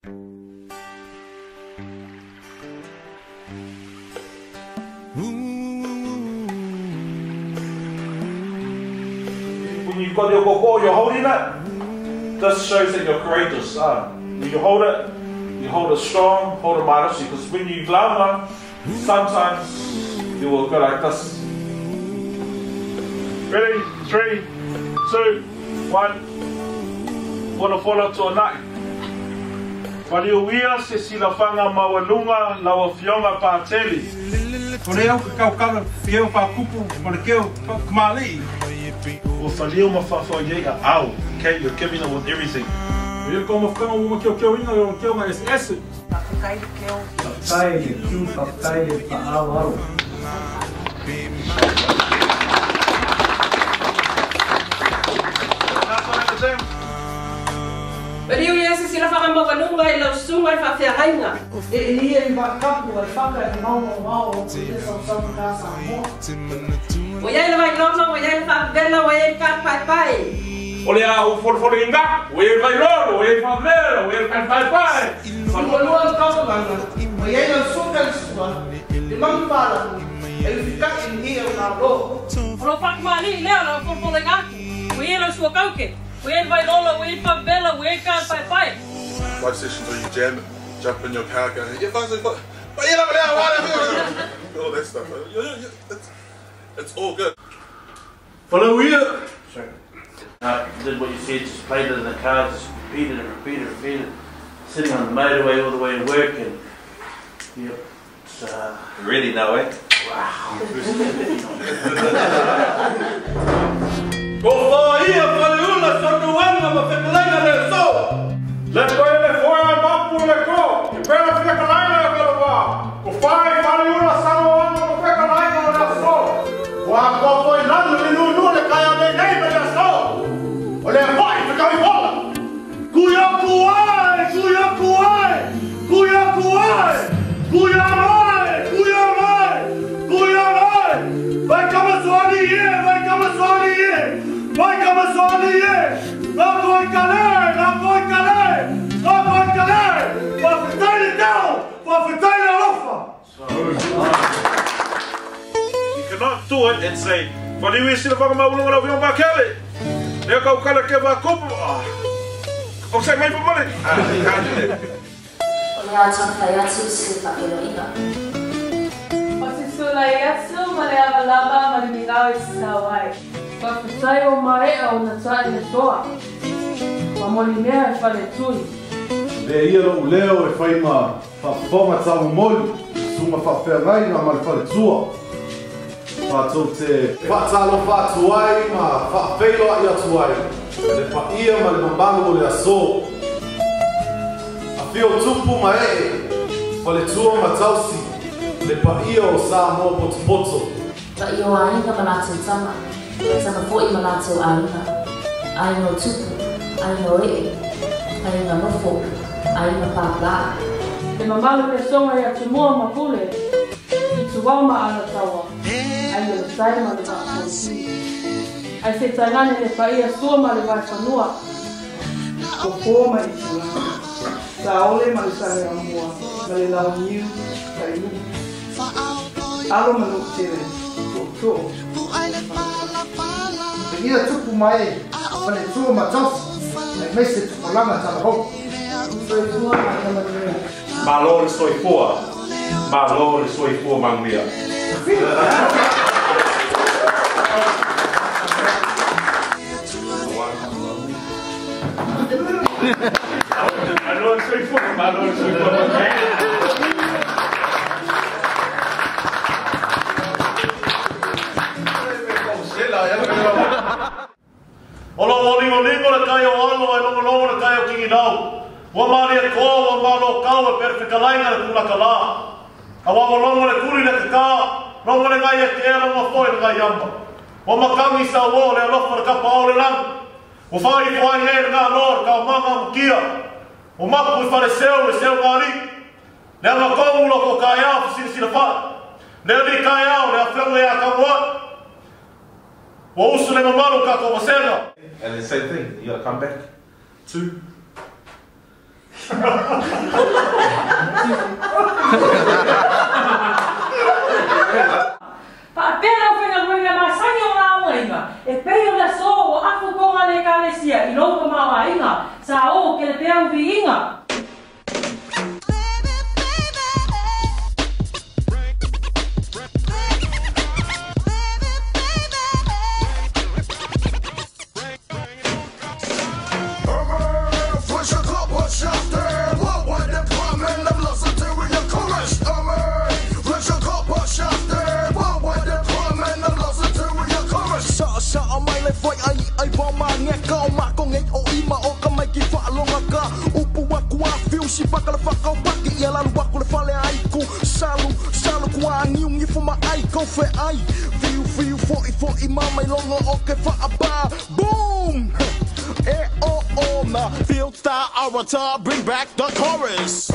When you've got your koko, you're holding it, this shows that you're courageous. When you hold it, you hold it strong, hold it mightily, because when you lava, sometimes you will go like this. Ready? 3, 2, 1. Fola fola tuanai. Waliuia se silafanga maualuga lau afioga Patele. O le au ka kaukala keo whakupu ma le keo whakamali'i. Ua falia ma faafoiai a au. Okay, you're giving it with everything. Ia ka mafukanga ua keo keo inga o keo nga ese. Whakatai le keo. Whakatai le kiu, whakatai le whaawaro. Mariu ia se sila whakamaualunga i lau sunga i whaafeagainga. E ia i whakapu ai whaka i maunga wao o te sausau ka Samoa. O ia le wailona, o ia le whaavela, o ia le kāpaepae. O le a o folofolo inga, o ia le wailolo, o ia le whaavela, o ia le kāpaepae. Whakalua le kaulanga, o ia le sunga le sua, le mangupala, e le whikai ni o ngā rō. O lo whakamali lea lau folofolo inga, o ia lau sua kauke. We ain't Vailola, we ain't Favela, we ain't Pai Pai. Live sessions where you jam it, jump in your car, go, yeah, fine, but you know, all that stuff. It's all good. Follow here. Sorry. I did what you said, just played it in the car, just repeated and repeated, repeated. Sitting on the motorway all the way to work, and yep. It's, ready now, eh? Wow. Ko whaia whaleula sonuanga ma whekalaina le so. Le koe le foea mapu le ko, i pera whekalaina e kalawa. Ko whai whaleula sanoanga ma whekalaina le so. Ko a kua foi lanu le nunu le kai o nei nei me le so. O le whai whekawi hola. Kuia kuai, kuia kuai, kuia kuai, kuia mai, kuia mai, kuia mai. Vai kama swali ye, vai kama swali ye. Vai kama swali ye, ngā koe kale, ngā koe kale, ngā koe kale, whawhitai le teo, whawhitai le alofa. You cannot do it and say, Whaliui sila whakamaulunga lau whio makele, lea kaukala ke whakupu, o sai mai pamale. You can't do that. O le ātangwhai atu se whaelo inga. O te tūlai atu ma le awalama ma le mirau i sawai. Whawhitai o maea o natai le toa. Ma moli mea e whale tui. Le ia lou leo e whai ma whaafonga tau moli, sunga whaafeangai ngā ma le whale tua. Whātou te whaatalo whaatuai ma whaafeilo ai atuai. Le paia ma le mamalu o le aso. A whio tupu ma ee, whale tua ma tausi, le paia o Samoa potopoto. Paia o ainga ma lātou tama. Tama foi ma lātou ainga. Ainga o tupu, ainga o ee, ainga nofo, ainga pāpā. Te mamalu le songa ia tumua ma pule, i tuau ma alatawa, ainga le tai ma le vaafosi. Ai se tainane le paia sua ma le vaifanua. Ko pō ma i tūlanga, saole ma le sale amua, ma le lau niu, ka i nuu. Alo ma nuu tere, tō. Te ia tupu mai, whale tua ma tausi, e meise tupolanga tala hou. Soifua ma tamanuia. Malo le soifua, malo le soifua manuia. Malo le soifua, malo le soifua manuia. O lo olingo lingo le kai o alo ai longo longo le kai o kingi nau. Ua maria koa, ua malo kau e perfekalainga le kulaka la. A ua longo le kuri le kaka, longo le ngai e ke ea longo foi le ngai amba. Ua makangi sa ua le alofa le kapa au le langu. Ua whai whai e le ngā loa le kau manga mukia. Ua mapu i whare seu le seu ngā li. Le anga kongu lo ko kai au whasilisila whai. Le ali kai au le awhenga ia kamua. Ua usu le mamalu ka ko wasenga. And the same thing, you gotta come back. 2. Faapea le aufaigaluega masani o lauaiga, e pei o le aso ua afu koga le Ekalesia i lou tamaoaiga, sa o ke le peau viiga. Boom! Bring back the chorus.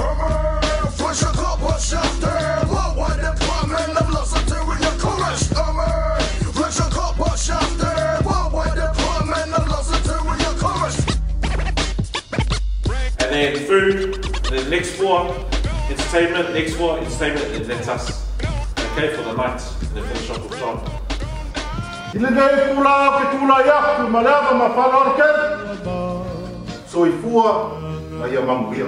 And then food, and then next floor, entertainment, next floor, entertainment, and that's us. Okay, for the night, and then finish off with John. I lenei pula o ke tula iaku ma le ava ma whaloalo kele. Soifua ma ia manuia.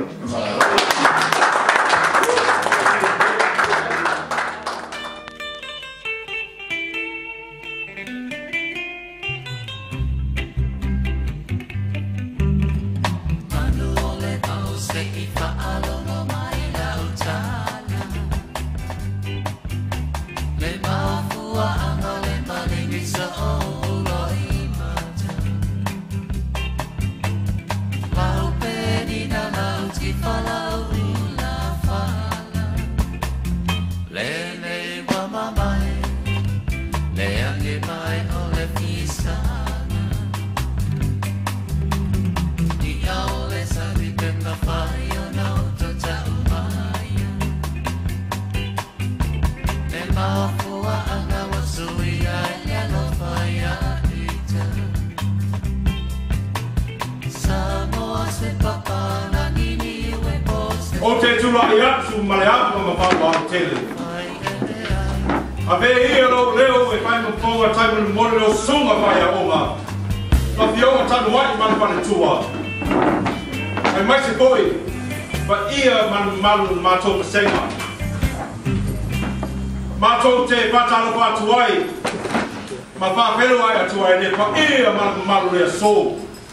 O te tula i atu ma le apu ma whau tele. A ve ia lou leo e whai maponga taimanu mole leo sunga whai a onga. Ma fioga tanu ai mana whane tua. Ai mai se koi, pa ia manu malu mātou masenga. Mātou te whātalo whātu ai, ma whāwhero ai atu ai ne pa ia manu malu lea sō.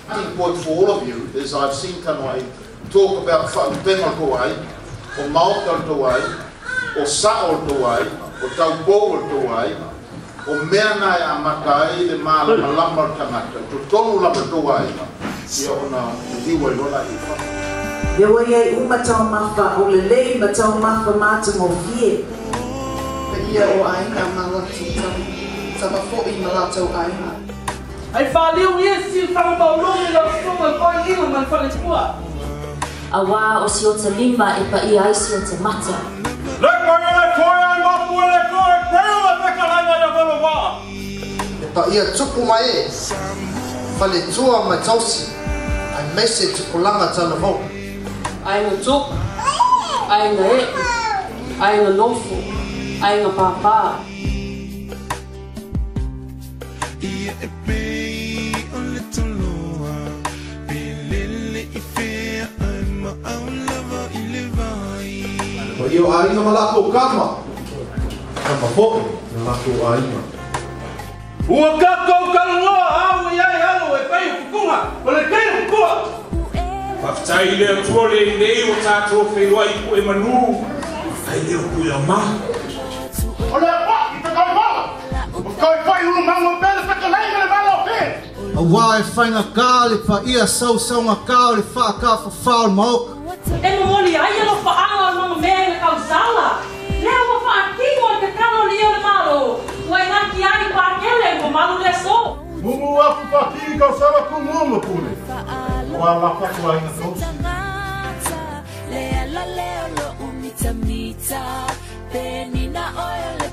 I think what for all of you is I've seen Tanoai talk about whaupenga tō ai, o maota tō ai, o sao tō ai, o taupō tō ai, o mea nai a mata ai le māla malama o tangata, tō tonu lama tō ai, ia ona te hiwa i lona i wha. Le wai ai umatau mafa o le lei matau mafa mātu ngō fie. Te ia o ainga malatu tama fo'i malatu ainga. Ai whāleo ia si whangamaulomi lau sunga koi inga mai whaletua. A wā o si o te lima e pa ia ai si o te mata. Le koe le koe ai mapu e le koe, peo e peka laina ia velo wā. E pa ia tupu mai e, whaletua mai tausi, ai mese tukulanga tana vau. Ai ngā tupu, ai ngā e, ai ngā nofo, ai ngā pāpā. Ia o ainga ma lākou kama. Kama fo'i na lākou ainga. Ua kākou kalungoa au i ai alo e whai hukukunga, o le kei hukua. Whawhitai le atua le nei o tātou whenua i ku e manu. Ai leo kui a mā. O le apua i te kai wala. O kai whai ulu mango pele whaka leinga le malo pe. A wā e whainga kā le wha ia sau saunga kā o le wha kā whawhao maoka. E momoli ai alo whaanga o manga mea i le kausala. Lea ua whaakingo i te kano li o le malo. Ua i ngaki ai pākele ua malu lea sō. Mumu apu whakiri kausala ku mumu pule. Wa la whaku ainga tausi. Lea la leo lo umita mita. Penina oe.